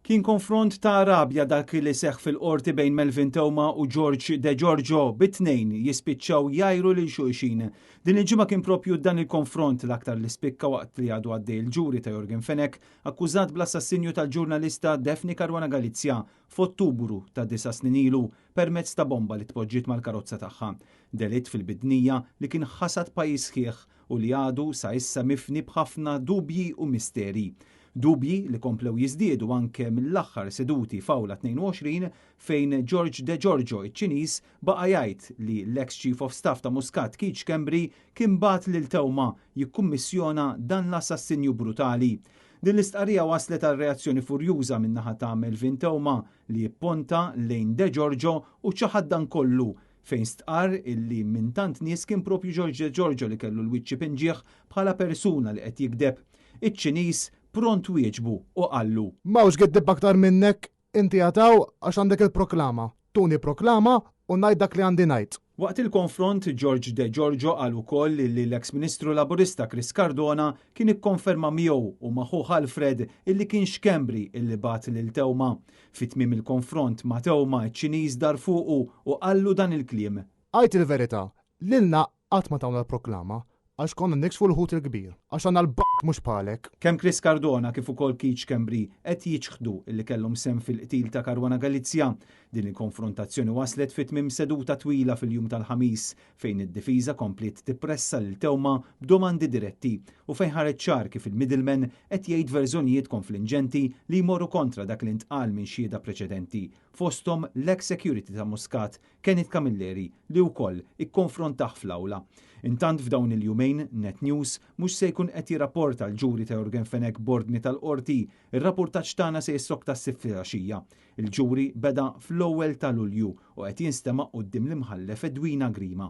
Kien konfront ta' rabja dak li seħħ fil-Qorti bejn Melvin Theuma u George De Giorgio, bit-tnejn jispiċċaw jgħajru lil xulxin. Din il-ġimgħa kien propju dan il-konfront l-aktar li spikka waqt li għadu għaddej il-ġuri ta' Yorgen Fenech akkużat bl-assassinju tal-ġurnalista Daphne Caruana Galizia f'Ottubru ta' disa' snin ilu permezz ta' bomba li tpoġġiet mal-karozza tagħha. Delitt fil-Bidnija li kien ħasad pajjiż sħiħ u li għadu sa issa mifni b'ħafna dubji u misteri. Dubji li komplew jiżdiedu anke mill-aħħar seduti f'Awla 22 fejn George De Giorgio iċ-Ċiniż baqa' jgħid li l-eks Chief of Staff ta' Muscat Keith Schembri kien bagħat lil Theuma jikkummissjona dan l-assassinju brutali. Din l-istqarrija wasslet għal reazzjoni furjuża min-naħa ta' Melvin Theuma li pponta lejn De Giorgio u ċaħad dan kollu fejn stqarr illi minn tant nies kien propju George De Giorgio li kellu l-wiċċ ipinġih bħala persuna li qed jigdeb. Iċ-Ċiniż pront wieġbu u qallu. M'hawnx giddieb aktar minnek, inti għad hawn għax għandek il-proklama. Tuni proklama u ngħid dak li għandi ngħid. Waqt il-konfront, George De Giorgio qal ukoll li l-eks Ministru Laburista Chris Cardona kien ikkonferma miegħu u ma' ħuh Alfred illi kien Schembri illi bagħat lil Theuma. Fi tmiem il-konfront ma' Theuma, iċ-Ċiniż dar fuqu u qallu dan il-kliem. Għid il-verità, lilna qatt ma tawna l-proklama għax konna nikxfu l-ħut il-kbir, għax għandna l-b mhux bħalek. Kemm Chris Cardona kif ukoll Keith Schembri qed jiċħdu illi kellhom sehem fil-qtil ta' Caruana Galizia. Din il-konfrontazzjoni waslet fi tmiem seduta twila fil-jum tal-Ħamis fejn id-difiża kompliet tippressa lil Theuma b'domandi diretti u fejn ħareġ ċar kif il-middleman qed jgħid verżjonijiet konflinġenti li jmorru kontra dak li ntqal minn xhieda preċedenti, fosthom l-eks security ta' Muscat Kenneth Camilleri li wkoll ikkonfrontah fl-awla. Intant f'dawn il-jumejn, Net News mhux se jkun qed jirrapporta l-ġuri ta' Yorgen Fenech b'ordni tal-Qorti. Ir-rappurtaġġ tagħna se jissokta s-Sibt filgħaxija. Il-ġuri beda fl-ewwel ta' Lulju u qed jinstema' quddiem l-Imħallef Edwina Grima.